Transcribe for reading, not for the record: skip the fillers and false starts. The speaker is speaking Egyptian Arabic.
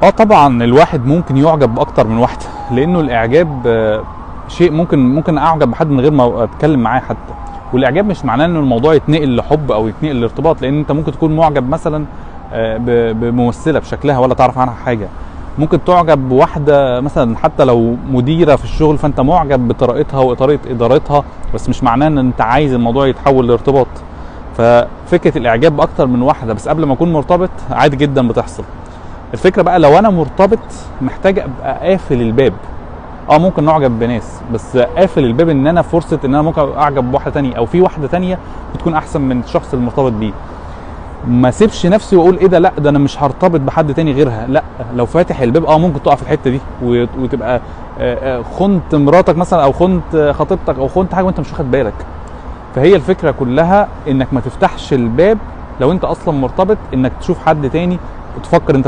طبعا الواحد ممكن يعجب باكتر من واحده، لانه الاعجاب شيء ممكن اعجب بحد من غير ما اتكلم معاه حتى. والاعجاب مش معناه ان الموضوع يتنقل لحب او يتنقل لارتباط، لان انت ممكن تكون معجب مثلا بممثله بشكلها ولا تعرف عنها حاجه. ممكن تعجب بواحدة مثلا حتى لو مديره في الشغل، فانت معجب بطريقتها وطريقه ادارتها، بس مش معناه ان انت عايز الموضوع يتحول لارتباط. ففكره الاعجاب باكتر من واحدة بس قبل ما اكون مرتبط عادي جدا بتحصل. الفكرة بقى لو انا مرتبط محتاج ابقى قافل الباب. ممكن نعجب بناس، بس قافل الباب ان انا فرصة ان انا ممكن اعجب بواحدة تانية او في واحدة تانية بتكون احسن من الشخص المرتبط بيه. ما سيبش نفسي واقول ايه ده، لا ده انا مش هرتبط بحد تاني غيرها. لا، لو فاتح الباب ممكن تقع في الحتة دي وتبقى خنت مراتك مثلا، او خنت خطيبتك، او خنت حاجة وانت مش واخد بالك. فهي الفكرة كلها انك ما تفتحش الباب لو انت اصلا مرتبط انك تشوف حد تاني وتفكر انت